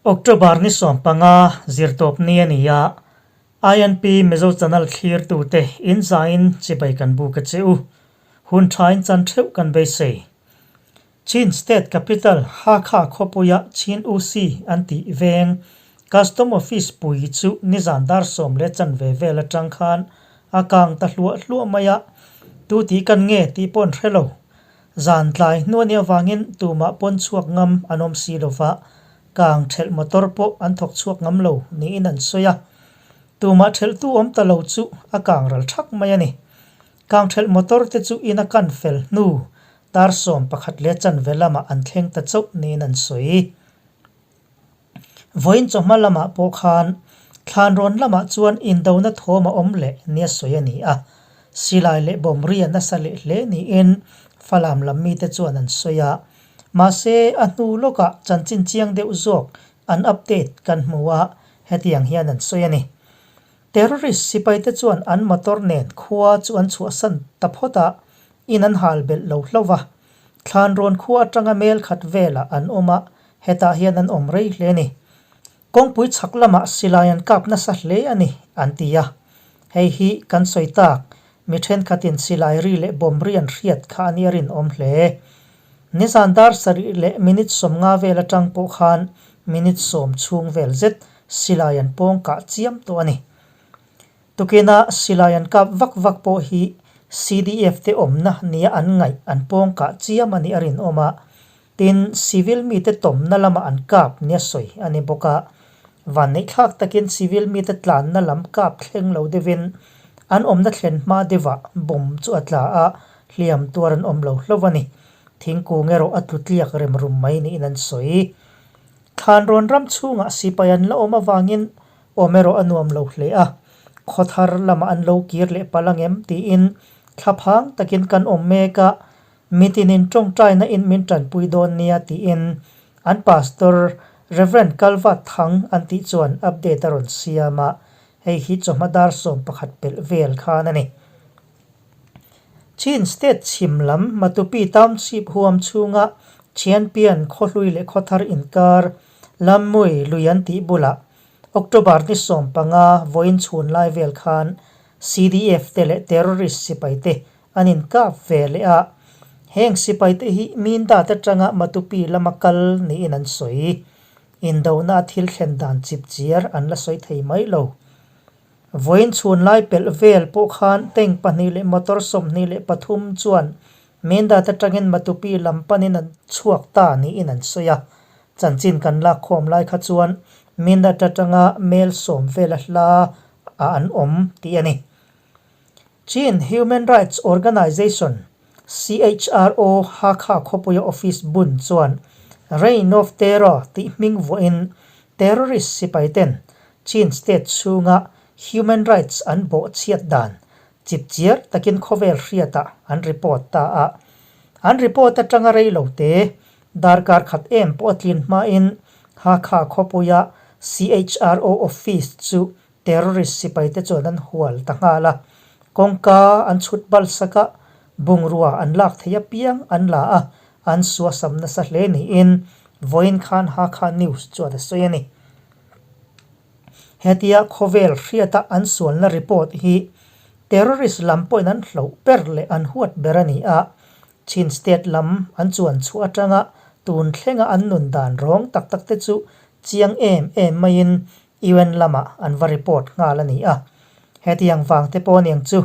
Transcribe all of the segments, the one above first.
October ni 15 zirtawp ni a ni a, INP Mizo Channel thlirtute in zaiin chibai kan buk a che u. Hun thain chan theuh kan beisei. Chin State Capital Hakha khawpuia Chin UC an tih veng Custom Office pui chu nizan dar sawm leh chanve vel atang khan a kang ta hluah hluah mai a, tu tih kan nge tih pawh an hre lo. Zan tlai hnu a nih avangin tumah pawn chhuak ngam an awm si lo va, kang thelh motor pawh an thawk chhuak ngam lo niin an sawi a. Tumah thelhtu awm ta lo chu a kang ral thak mai a ni. Kang thelh motor te chu in a kan fel hnu dar 11 leh chanve lamah an thleng ta chauh niin an sawi. Vawiin chawhma lamah pawh khan Thlanrawn lamah chuan indona thawm a awm leh nia sawi a ni a, silai leh bawmri a nasa leh hle niin Falam lam mite chuan an sawi a. Mahse, a hnu lawkah chanchin chiang deuh zawk an update kan hmu a, hetiang hian an sawi a ni. Terrorist sipaite chuan an motor nen khua chu an chhuahsan ta phawt a, in an hal belh lo hlauh va. Thlanrawn khua atanga mel khat velah an awm a, hetah hian an awm rei hle a ni. Kawngpui chhak lamah silai an kap nasa hle a ni, an ti a. Hei hi kan sawi tak, mi thenkhatin silai ri leh bomb ri an hriat kha a nia rinawm hle. Nizan dar sarih leh minute 50 vel atang pawh khan minute 10 chhung vel zet silai an pawng kah chiam tawh a ni. Tukina silai an kap vak vak pawh hi CDF te awmna nia an ngaih an pawng kah chiam a nih a rinawm a, tin civil mite tawmna lamah an kap nia sawi a ni bawk a. Vanneihthlak takin civil mite tlanna lam kap thleng lo deuhin an awmna thlen hma deuhah bomb chu a tla a, hliam tuar an awm lo hlauh a ni. Thingkung erawh a tlu tliak rem rum mai niin an sawi. Thlanrawn ram chhungah sipai an la awm avangin awm erawh a nuam lo hle a, khawthar lamah an lo kir leh palh angem tiin thlaphang takin kan awm mek a, Mitinin tawngtaina in min tanpui dawn nia tiin an Pastor Rev. Kalvat Thang an tih chuan update a rawn siam a, hei hi chawhma dar 11 pelh vel khan a ni. Chin State chhim lam Matupi Township huam chhunga Thianpian khawhlui leh khawthar inkar Lammui lui an tih bulah October ni 15 vawiin chhun lai vel khan CDF te leh terrorist sipai te an inkap ve leh a, heng sipai te hi Mindat atanga Matupi lama kal niin an sawi. Indona a thil thlen dan chip chiar an la sawi thei mai lo. Vawiin chhun lai pelh vel pawh khan tank pahnih leh motor 23 chuan Mindat atangin Matupi lam panin an chhuak ta niin an sawi a. Chanchin kan lak khawm lai kha chuan Mindat atanga mel 10 vela hla ah an awm tih a ni. Chin Human Rights Organization, CHRO, Hakha khawpuia office bun chuan Reign of Terror tih hming vuahin terrorist sipai ten Chin state chhunga human rights an bawh chhiat dan chipchiar takin khawvel hriatah an report ta a. An report atanga rei lo te, darkar khat em pawh a tlin hmain Hakha khawpuia CHRO office chu Terrorist sipai te chuan an hual ta nghal a, kawngka an chhut bal sak a, bungrua an lak thei apiang an la a, an suasam nasa hle niin vawiin khan Hakha News chuan a sawi a ni. Hetia khawvel hriata an sualna report hi terrorist lam pawhin an hloh ber leh an huat ber a ni a, Chin State lam an chuan chhuah atanga tun thlenga an nun dan rawng tak tak te chu chiang em em maiin UN lamah an va report nghal a ni a. Hetiang vang te pawh aniang chu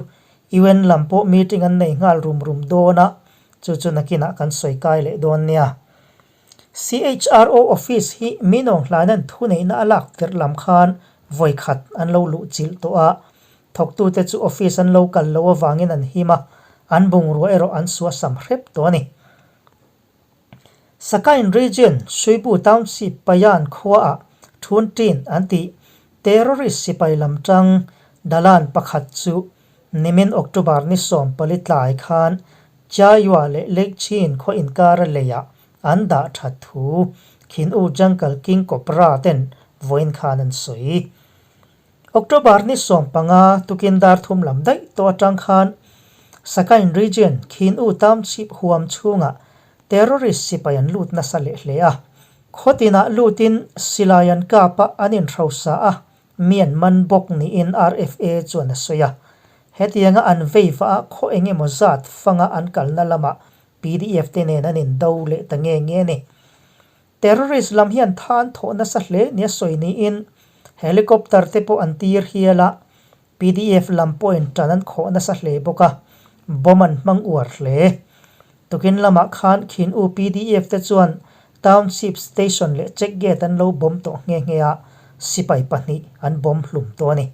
UN lam pawh meeting an nei nghal rum rum dawn a, chu chu nakinah kan sawi kai leh dawn nia. CHRO office hi Minawng hlainan thuneihna a lak tirh lam khan vawi khat an lo luh chilh tawh a, thawktute chu office an lo kal lo avangin an him a, an bungrua erawh an suasam hrep tawh a ni. Sakain Region, Suibu Township Payan khuaah Thun Tin an tih terrorist sipai lam tang dalan pakhat chu nimin October ni 14 tlai khan Chayua leh Lake Chin khaw inkara leiah an dah that thu Khin U Jungle King Cobra ten vawiin khan an sawi. October ni 15 tukin dar thum lam daih tawh atang khan Sakain Region Khin U Township huam chhungah terrorist sipai an lut nasa leh hle a. Khaw tinah lutin silai an kap a, an inhrosa a, mi an man bawk niin RFA chuan a sawi a. Hetianga an vei vah a khaw eng emaw zat fanga an kalna lamah pdf te nen an indo leh ta nge nge a ni. Terrorist lam hian tha an thawh nasa hle nia sawi niin helicopter te pawh an tir hial a, Pdf lam pawhin tan an khawh nasa hle bawk a, bomb an hmang uar hle. Tukin lamah khan Khin U pdf te chuan Township Station leh Check Gate an lo bomb tawh nghe nghe a, sipai pahnih an bomb hlum tawh a ni.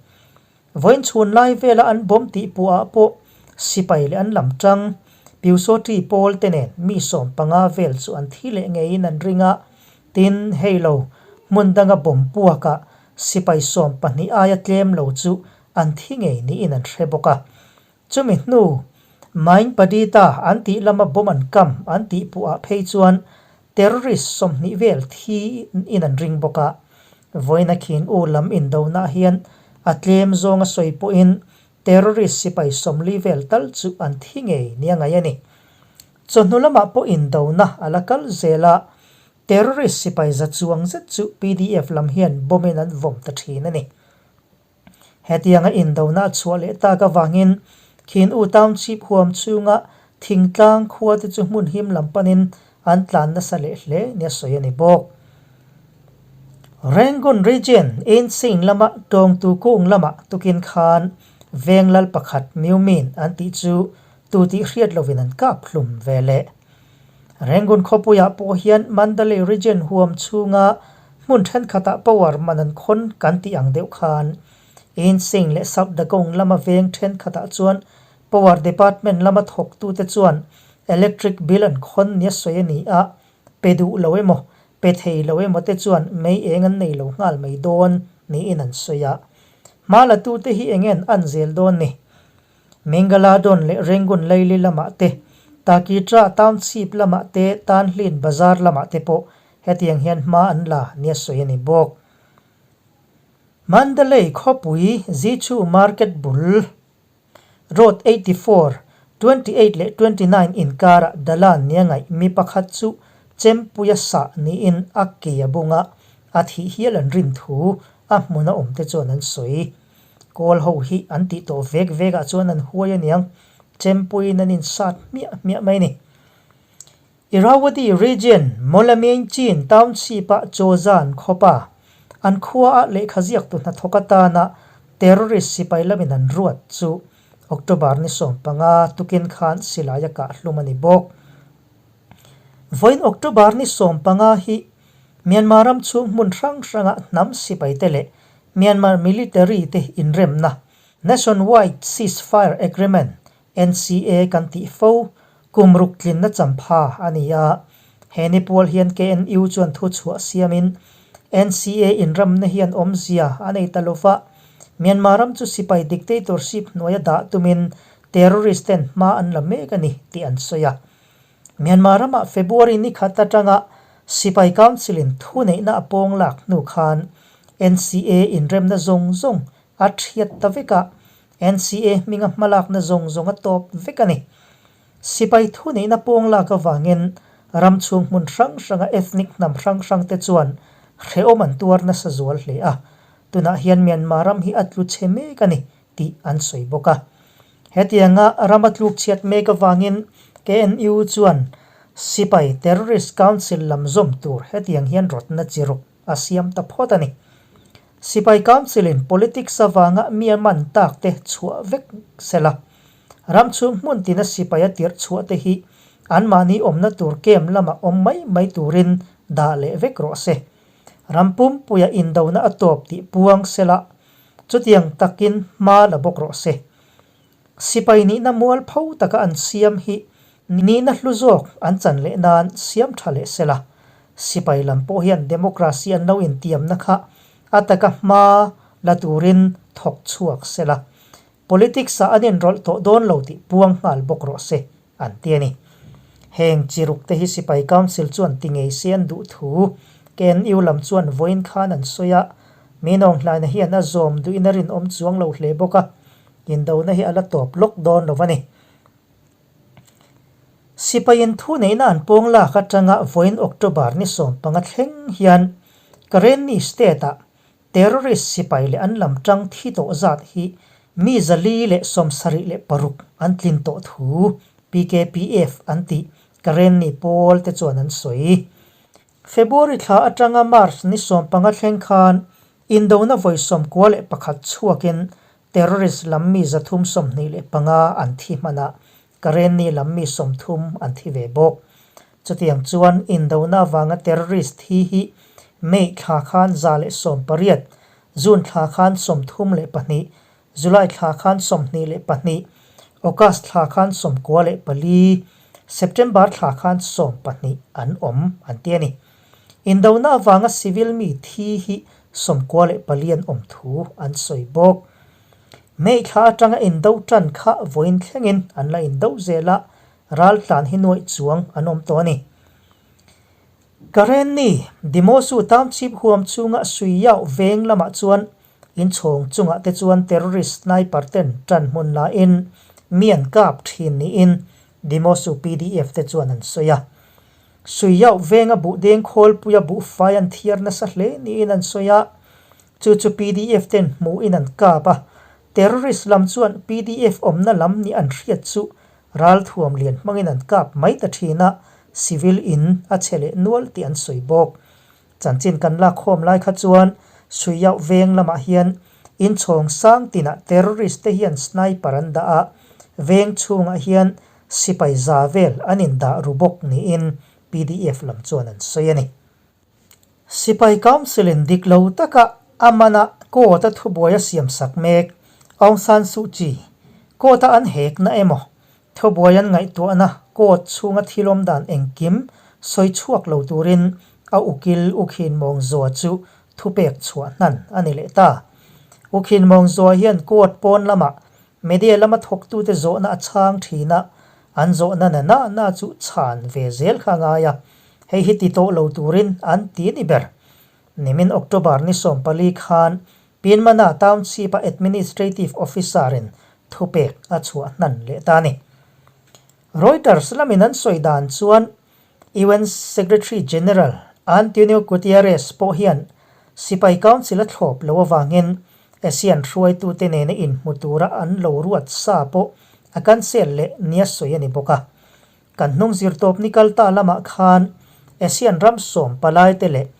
Vawiin chhun lai vela an bomb tih puahah pawh sipai leh an lam tang Pyusawṭi pawl te nen mi 15 vel chu an thi leh ngeiin an ring a, tin, hei lo hmun danga bomb puakah sipai 12 aia tlem lo chu an thi ngei niin an hre bawk a. Chumi hnu, Main Padita an tih lama bomb an kam an tih puhah phei chuan terrorist 20 vel thi in an ring bawk a. Vawiina khin u lam indonaah hian a tlem zawnga sawi pawhin terrorist sipai 40 vel tal chu an thi ngei nia ngaih a ni. Chawhnu lamah pawh indona a la kal zel a, terrorist sipai za chuang zet chu pdf lam hian bomb in an vawm ta thin a ni. Hetianga indona a chhuah leh tak avangin Khin U Township huam chhunga thingtlang khua te chu hmun him lam panin an tlan nasa leh hle nia sawi a ni bawk. Rangoon Region, Insein lama tawngtu kung lamah tukin khan veng lal pakhat Myumin an tih chu tu tih hriat lovin an kap hlum ve leh. Rangoon khawpuiah pawh hian Mandalay Region huam chhunga hmun thenkhatah power man an khawn kan tih ang deuh khan Insein leh South Dagon lama veng thenkhatah chuan Power Department lama thawktute chuan electric bill an khawn nia sawi a ni a, pe duh lo emaw, pe thei lo emaw te chuan mei eng an nei lo nghal mai dawn niin an sawi a. Hma latute hi eng nge an zel dawn ni? Mingaladon leh Rangoon Laili lamah te, Takitra Township lamah te, Tanhlin Bazar lamah te pawh hetiang hian hma an la nia sawi a ni bawk. Mandalay khawpui Zichu Market bul Road 84, 28 leh 29 inkarah Dalan nia ngaih mi pakhat chu chempuia sah niin a ke a bunga a thih hial an rin thu a hmuna awmte chuan an sawi. Kawl ho hi an tih tawh vek vek ah chuan an huai aniang, chempuiin an insat hmiah hmiah mai a ni. Irrawaddy Region, Mawlamyine Chin Township-ah Chawzan khawpa an khuaah lehkha ziaktu hnathawk atana terrorist sipai lamin an ruat chu October ni 15 tukin khan silai a kah hlum a ni bawk. Vawiin October ni 15 hi Myanmar ram chhung hmun hrang hranga hnam sipaite leh Myanmar military te inremna Nationwide Ceasefire Agreement, NCA, kan tih fo kum ruk tlinna champha a ni a. He ni pual hian KNU chuan thu chhuah siamin NCA inramna hian awmzia a nei ta lova, Myanmar ram chu sipai dictatorship hnuaia dah tumin terrorist ten hma an la mek a ni tih an sawi a. Myanmar ramah February ni khat atanga Sipai Council in thuneihna a pawng lak hnu khan NCA inremna zawng zawng a thiat ta vek a, NCA hminga hmalakna zawng zawng a tawp vek a ni. Sipai thuneihna pawng lak avangin ram chhung hmun hrang hranga ethnic hnam hrang hrang te chuan hrehawm an tuar nasa zual hle a, tunah hian Myanmar ram hi a tlu chhe mek a ni tih an sawi bawk a. Hetianga ram a tluk chhiat mek avangin KNU chuan sipai terrorist council lam zawm tur hetiang hian rawtna chi ruk a siam ta phawt a ni. Sipai council in politics avanga mi a man tak te chhuah vek sela, ram chhung hmun tina sipai a tirh chhuah te hi anmahni awmna tur camp lamah awm mai mai turin dah leh vek rawh se. Ram pumpuia indona a tawp tih puang sela Chutiang takin hma la bawk rawh se. Sipai nihna mual pho taka an siam hi nihna hlu zawk an chan leh nan siam tha leh se la. Sipai lam pawh hian democracy an lo intiamna kha a taka hma la turin thawk chhuak se la. Politics ah an inrawlh tawh dawn lo tih puang nghal bawk rawh se an ti a ni. Heng chi ruk te hi Sipai Council chuan ti ngei se an duh thu KNU lam chuan vawiin khan an sawi a, mi nawnghlaina hian a zawm duhin a rinawm chuang lo hle bawk a, indona hi a la tawp lawk dawn lo a ni. Sipaiin thuneihna an pawng lak atanga vawiin October ni 15 thleng hian Karenni state-ah terrorist sipai leh an lam tang thi tawh zat hi mi 476 an tlin tawh thu PKPF an tih Karenni pawl te chuan an sawi. February thla atanga March ni 15 thleng khan indona vawi 91 chhuakin terrorist lam mi 325 an thi hman a, Karenni lam mi 30 an thi ve bawk. Chutiang chuan indona avanga terrorist thi hi May thla khan 118, June thla khan 32, July thla khan 22, August thla khan 94, September thla khan 10 an awm an ti a ni. Indona avanga civil mi thi hi 94 an awm thu an sawi bawk. May thla atanga indo tan kha vawiin thlengin an la indo zel a, ral tlan hi nuaih chuang an awm tawh a ni. Karenni, Dimosu Township huam chhunga Suiyau veng lamah chuan inchhawng chungah te chuan terrorist sniper ten tan hmun lain mi an kap thin niin Dimosu PDF te chuan an sawi a. Suiyau venga buhdeng khawlpuia buhfai an thiar nasa hle niin an sawi a, chu chu PDF ten hmuhin an kap a. Terrorist lam chuan PDF awmna lam ni an hriat chu ralthuam lian hmangin an kap mai ta thin a, civil in a chhe leh nual tih an sawi bawk. Chanchin kan lak khawm lai kha chuan Suiyauh veng lamah hian inchhawng sang tinah terrorist te hian sniper an dah a, veng chhungah hian sipai za vel an indah ru bawk niin PDF lam chuan an sawi a ni. Sipai Council in dik lo taka a mana court a thubuai a siam sak mek Aung San Suu Kyi court a an hekna emaw Thubuai an ngaihtuahna court chhunga thil awm dan engkim sawi chhuak lo turin a ukil Ukhin Mawng Zua chu thupek chhuah hnan a ni leh ta. Ukhin Mawng Zua hian court pawn lamah media lama thawktute zawhna a chhang thin a, an zawhna na na na chu chhan ve zel kha a ngai a, hei hi ti tawh lo turin an ti ni ber. Nimin October ni 14 khan Pinmana Township-a Administrative Officer-in thupek a chhuah hnan leh ta a ni. Reuters lamin an sawi dan chuan UN Secretary General Antonio Guterres pawh hian sipai council a thlawp lo avangin ASEAN hruaitute nena inhmu tura an lo ruat sa pawh a cancel leh nia sawi a ni bawk a. Kan hnung zirtawp ni kal ta lamah khan ASEAN ram sawm palaite leh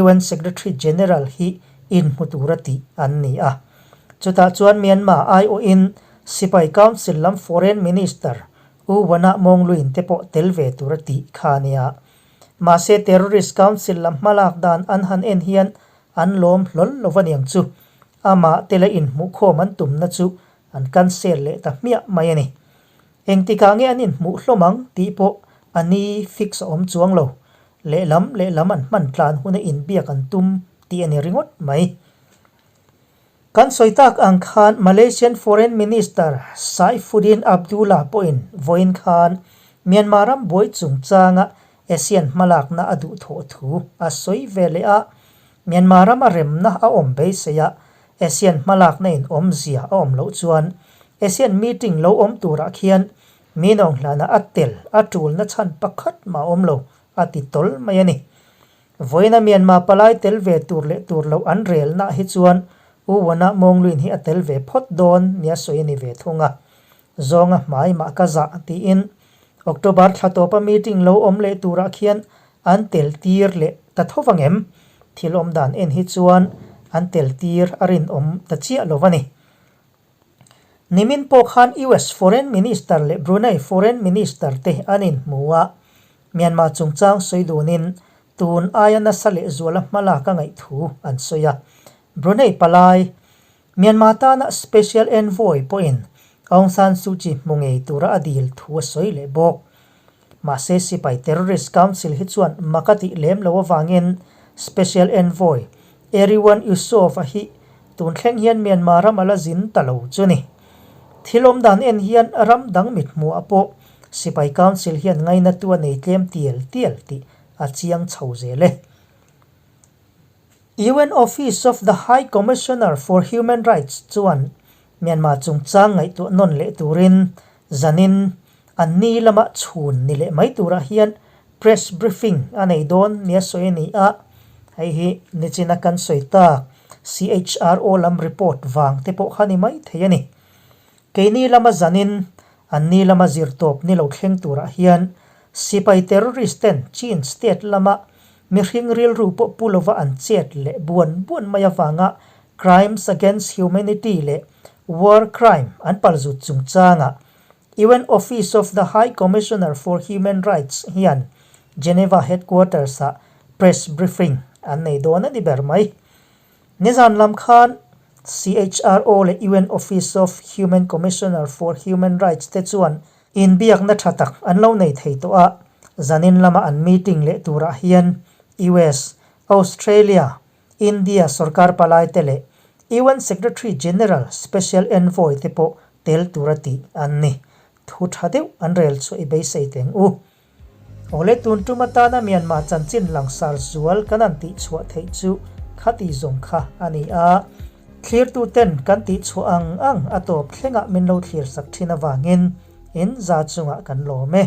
UN Secretary General hi inhmu tura tih an ni a. Chutah chuan Myanmar aiawhin Sipai Council lam Foreign Minister U Wana Mawngluin te pawh tel ve tura tih kha a nia. Mahse Terrorist Council lam hmalak dan an han en hian an lawm hlawl lo va niang chu. Amah tela inhmuhkhawm an tumna chu an cancel leh ta hmiah mai a ni. Engtikah nge an inhmuh hlawm ang tih pawh a ni fix a awm chuang lo. Lehlam lehlam an hman tlan huna inbiak an tum tih a ni ringawt mai. Kan sawi tak ang khan Malaysian Foreign Minister Saifuddin Abdullah pawhin vawiin khan Myanmar ram buai chungchanga ASEAN hmalakna a duhthawh thu a sawi ve leh a, Myanmar rama remna a awm beisei a, ASEAN hmalakna in awmzia a awm loh chuan ASEAN meeting lo awm turah khian Minawng hlana a tel a tulna chhan pakhat mah a awm lo a ti tawl mai a ni. Vawiina Myanmar palai tel ve tur leh tur loh an relnaah hi chuan U Wana Mawngluin hi a tel ve phawt dawn nia sawi a ni ve thung a. Zawnga hmai mah ka zah tiin October thla tawpa meeting lo awm leh turah khian an tel tir leh ta tho vang em? Thil awm dan en hi chuan an tel tir a rinawm ta chiah lo a ni. Nimin pawh khan US Foreign Minister leh Brunei Foreign Minister te an inhmu a, Myanmar chungchang sawi dunin tun aia nasa lehzuala hmalak a ngaih thu an sawi a. Brunei palai Myanmar tana Special Envoy pawhin Aung San Suu Kyi hmu ngei tura a dil thu a sawi leh bawk. Mahse sipai terrorist council hi chuan mak a tih lem lo avangin Special Envoy Erywan Yusof-a hi tun thleng hian Myanmar ram a la zin ta lo chu ni. Thil awm dan en hian ram dang mithmuhah pawh sipai council hian ngainatu a nei tlem tial tial tih a chiang chho zel e. UN Office of the High Commissioner for Human Rights chuan Myanmar chungchang ngaihtuah nawn leh turin zanin An ni lama chhun ni leh mai turah hian press briefing a nei dawn nia sawi a ni a, hei hi nichina kan sawi tak CHRO lam report vang te pawh kha ni mai thei a ni. Keini lama zanin an ni lama zirtawp ni lo thleng turah hian sipai terrorist ten Chin state lama mihring rilru pawh pu lova an chet leh buan buan mai avanga crimes against humanity leh war crime an palzut chungchangah UN Office of the High Commissioner for Human Rights hian Geneva headquarters-ah press briefing an nei dawn a ni ber mai. Nizan lam khan CHRO leh UN Office of Human Commissioner for Human Rights te chuan inbiakna tha tak an lo nei thei tawh a, zanin lama an meeting leh turah hian US, Australia, India sorkar palaite leh UN Secretary General Special Envoy te pawh tel tura tih an ni. Thu tha deuh an rel chhuah i beisei teng u. Awle tun tum atana Myanmar chanchin langsar zual kan han tih chhuah theih chu khati zawng kha a ni a. Thlirtu ten kan tih chhuah ang ang a tawp thlengah min lo thlir sak thin avangin in za chungah kan lawm e.